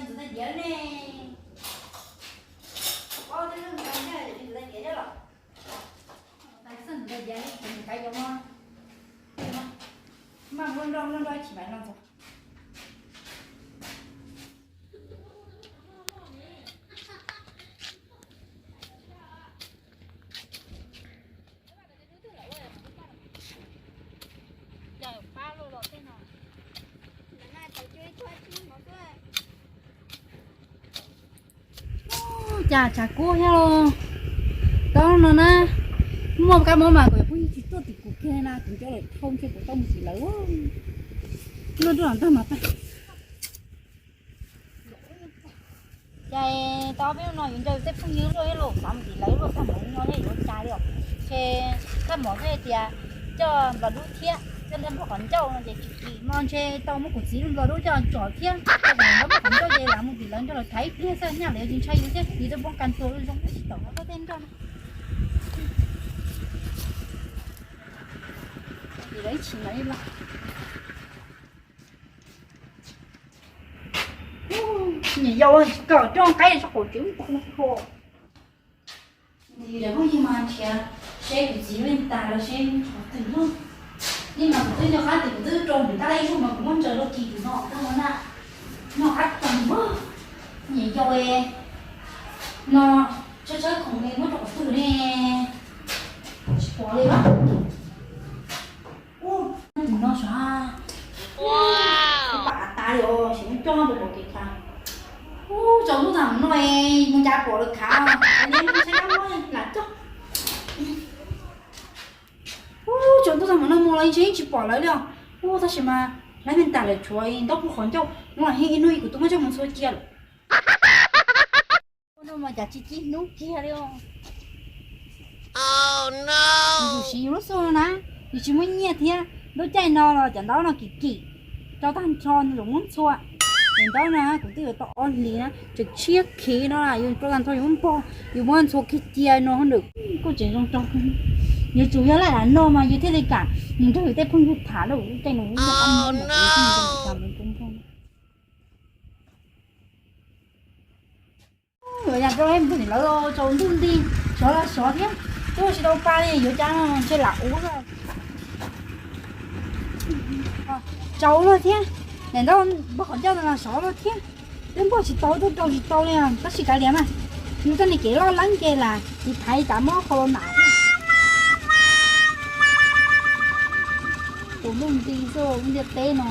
Ntxuav tais diav ne. Ob tug ntxuav tais diav los. Tais xwb ntxuav tais diav ne, tais diav no. Maj nroj nroj nroj tsis mam no ntxuav. Cas tshav kub thiab los. Tau no na, muaj kab mob mas kuv pheej tsis tuaj tim kuv kiag na, kuv coj lawm thauj ntshe kuv tau mus tim lawv. Luaj rau ntag mas tag. Ces tau peb no yuav nrog tej phooj ywg luaj ib los xav mus tim lawv luaj txaj muag no thiab yuav cas li os. Ces txaj muag thiaj tias coj nplog dub thiab coj nrog npog qhov ncauj no ces tsis kim no ntshe tau muab kuv txiv nplog dub coj tsom thiab coj nrog npog qhov ncauj ces lam mus tim lawv nrog lawv thaiv ib pliag xwb nyaj lawv tsis ntshai yus thiab yus twb poob kas tuag zoo ib tsis tau tau tej nroj. Tim lawv ib tsis mam li los. Niam yau, kawm rooj qaib tso qaum tsev mus tag no. Yus phooj ywg mas nrhiav seb kuv txiv lub tas los seb qhov twg no. Yeej mas kuv twb nco qab tias kuv twb rau nws tab laj ib zaug mas kuv muab ntsaws rau kis tus no rau no na. Nco qab tas npag. Niam yau no, tshawb tshawb khoom ne muab rau qhov twg ne? Tsis pom li na. Ub, tus no sav. Pam tas li os, xyov muab coj puas pom kev khav. Ub, tsaus ntuj tag mus no es mus cas pom lawv khav, neb mus tsheb kab mob lam coj. Ub, tsaus ntuj tag mus no mus los ntshe yeej tsis pom lawv li os. Ub, tab sis mas lawv me ntas lawm tshuav ntaub pub qhov ncauj no los yeej ib hnub kuv twb muab coj mus txhua cia lawm. Ua no mas cas tsis ci hnub kiag li os. Yus siv yus lub xub no na, yus tsis muaj nyiaj thiab, lub caij no los cov ntaub no kim kim, rau tag nrho no los muab ntxhua. Ces ntaub no kuv twb yuav tau ob hlis na, tseem tshiab khiv no, yus rau tag nrho yus muab npog, yus muab ntxhua kiag cia no ntawm kuj tseem zoo rau. Yuav tsum yog laj lam no mas yus thiaj li kam mus nrog yus tej phooj ywg tham lawm, lub caij no yus muaj qab nyob ntawm yus thiaj li zoo tham mus rau nrog. Yuav yam rau mus tim lawv tsaus ntuj nti, sov los sov thiab, twb tsis tau pa li yuav cas ntshe lam ua. Tsaus luaj thiab, niam ntaub npog qhov ncauj no los sov luaj thiab, twb npog tsis tau twb rau tsis tau li tab sis kav liam mas, yus txoj niag kev loj leeb ces lam tiv thaiv kav mob qhov los nam. Tus ntuj nti xwb lub ntiaj teb no.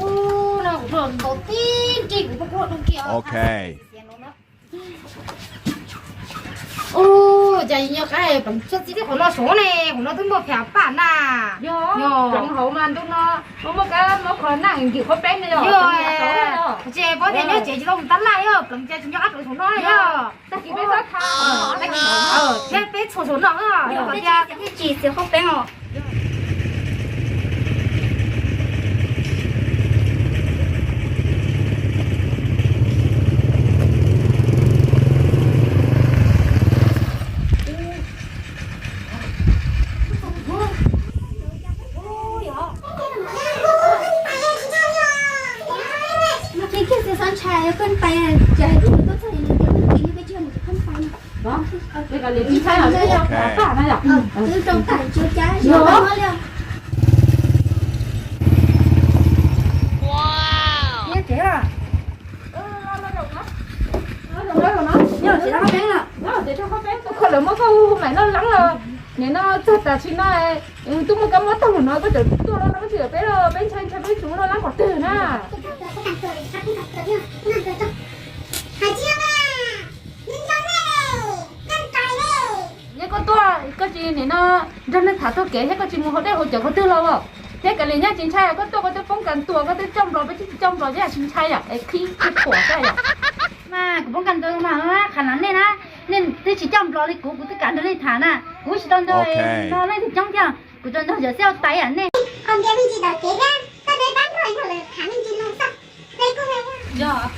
Ub, no kuv tuaj ntaus tib nrig kuv pab kuj doo kiag. Ok. Ub, cas nyob qab pleev txhua txiv tib qhov no saud ne, qhov no twb muaj phem paj na. Yog, pleev hauv mas ntuj no muaj muaj kab mob qhov naj nkim qhuav peeb no yog. Yog, ces pab tias nyob tsev tsis tau mus tab laj yog, pleev cas tsis nyob qab pleev saum no yog. Tag kis peb txhob tha, tag kis, thiab peb txhua saum no, yog tias tsis txiv qhuav peeb os. Koj lawv muab koj hu hu mam noj leeb los, nim no txog tam sim no twb muaj kab mob tag lawm no koj tseem tuaj los no koj tsis peb los peb ntshai ntshai peb tsis muaj noj leeb qhov twg na. Nyob koj tuaj koj tsis nim no nrog neeg tham taug kev thiab koj tsis mus haus dej haus cawv qhov twg los thiab kav liam nyob tsis ntshai koj tuaj koj twb poob kas tuas koj twb coj nplog peb twb tsis coj nplog thiab tsis ntshai yom es khib tsis pom thiab yom. Mas kuv poob kas tuas mas qhov no nej na, nej twb tsis coj nplog li kuv, kuv twb kam nrog nej tham na, kuv tsis tau nrog no leej twg coob thiab, kuv tsuas nrog Yawm Xyooj Tais nej. Qhov ntawd me ntsis tom kev thiab, koj twb tab nrog yog lawm tham me ntsis no xwb. Yog,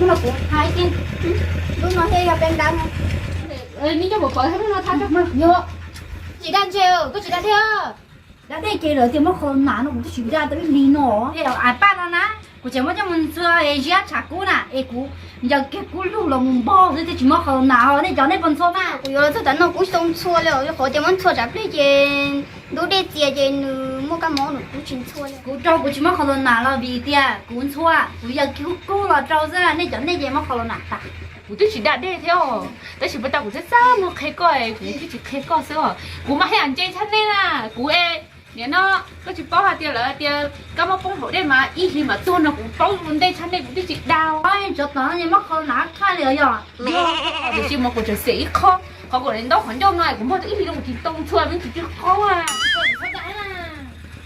Kuv hais tias lub no thiaj yog peb dab no. Neb coj pov pov lub no thab. Yog, tsis da ntseg, koj tsis da dej. Da dej ces lawv tias muab corona no kuv twb tsis da tau ib hlis no. Paj no na, kuv tseem muab coj mus ntxhua ziab tshav kub na es kuv ncaws kiag kub lug los mus npog xwb thiaj tsis muab corona os. Nej cov nej puas ntxhua mas? Kuv yuav los txog tav no kuv tsis tau ntxhua li os, qhov tias muab ntxhua tsam pliag ces ntub dej txias ces nws muaj kab mob nws kuv tsis ntxhua li. Kuv rau kuv tsis muab corona los vim tias kuv ntxhua, kuv ncaws kiag kub los rau xwb, nej cov nej ces muab corona tas. Kuv twb tsis da dej thiab os, tab sis puas tas kuv txhaj txaj muag qhia koj, kuv twb tsis qhia koj xwb os. Kuv mas haj yam ntse tshaj nej na, kuv es nim no koj tsis paub hais tias lawv hais tias kab mob poob hauv dej mas ib hlis mam tuag no, kuv paub ntej tshaj nej, kuv twb tsis da. Tsov tom no muab corona tshaj li yog. Tiam sis mas kuv tseem xiam ib qho, qhov kuv ntaub qhov ncauj no kuv muab tau ib hlis no kuv tsis tau ntxhua, me ntsis twb qaub.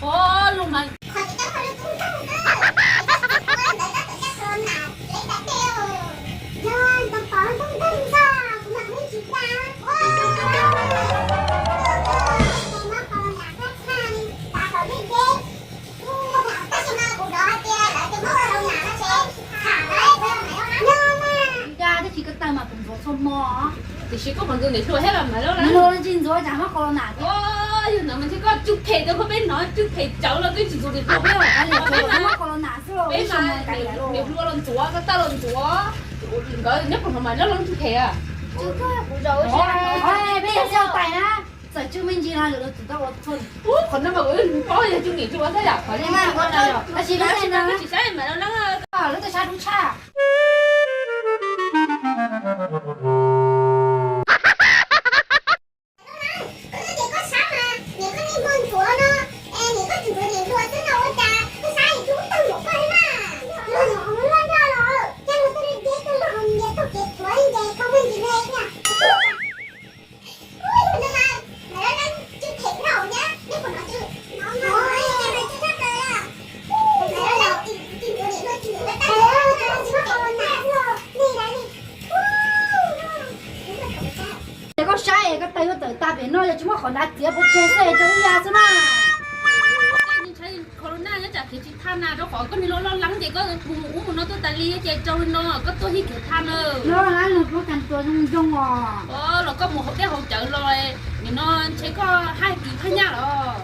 Ua lus mas Tab sis koj pom tus niam hluas thiab los mas niam hluas tsis ntxuav cas muab corona. Yog ntawd mas ntshe koj cug phem rau peb hnov, cug phem tsawv los twb tsis ntxuav niam hluas thiab. Peb mas niam hluas los ntxuav, koj tab los ntxuav. Nkawd nyob puag thaum mas loj loj cug phem. Peb yog xyaum tais na, txawm tsw me ntsis los lawv txawm tau ua txhua. Qhov no mas kuv yeej paub yog cug niam hluas xwb yom, qhov li mas tab sis lawv tsis saib mas lawv lub txoj sab dub tshaj. Ces koj saib koj tais yuav tawm tag pem no yog tsis muab qhov dav txiav pov tseg xwb rau ib yam xwb na. Corona nyob tsam kev tsis thaj na, rau qhov koj niag loj loj leeb ces koj mus ub mus no tuaj tas li ces raug li no koj tuaj hib kev thaj na. Loj loj leeb los koj kas tua zoo zoo os. Los koj mus hauv dej hauv cawv los, nim no ntshe koj haj kis thaj nyaj los.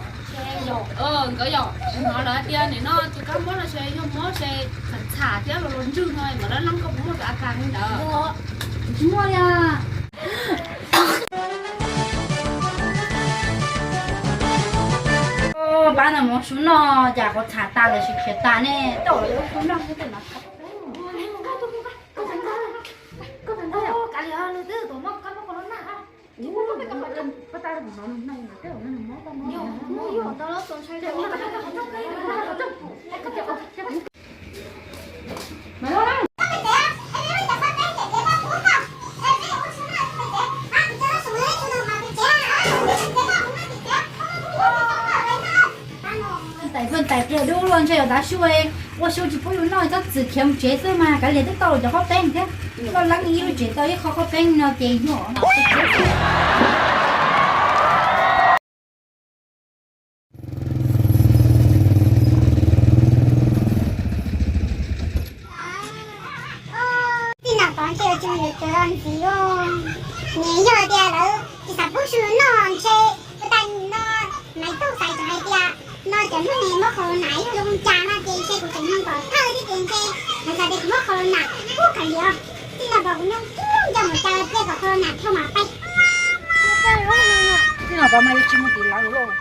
Nkawd yog hnov lawv tias nim no tus kab mob no ntshe yog mob ntshe txham txham thiab los los ntswg no, nkawd loj leeb koj puas muaj tus a kas li ntawd? Tsis muaj li. Pab no mus sub noj cas qhov txham tas lawm tsis khiav tas ne, tau lawv sub noj xwb tej no. Tais faj tais pliag dub luaj ntshe yog tav su, ua su tsis pub yus noj, txhob txwm khiav mus tsev xwb mas kav liam twb tau cov qhob peeb thiab. Loj leeb ib lub tsev tau ib qho qhob peeb no ces yog. Tij laug Pov ntshe yuav tsum yuav tsum los ntxiv os. Nws yog tias lawv tsis xav pub su noj ntshe ua tas no, Maiv Tuj xav tseem hais tias no cov neeg muab corona yog zoo cas no ces ntshe kuv tseem nyoog pom thawj thiab ces ntshe lawv xav tias kuv muab corona ub kav liam. Tij laug Pov kuv nyoog nco mus cas pliag kom corona dhau mas pais. Tij laug Pov mas yuav tsis mus tim lawv lawm.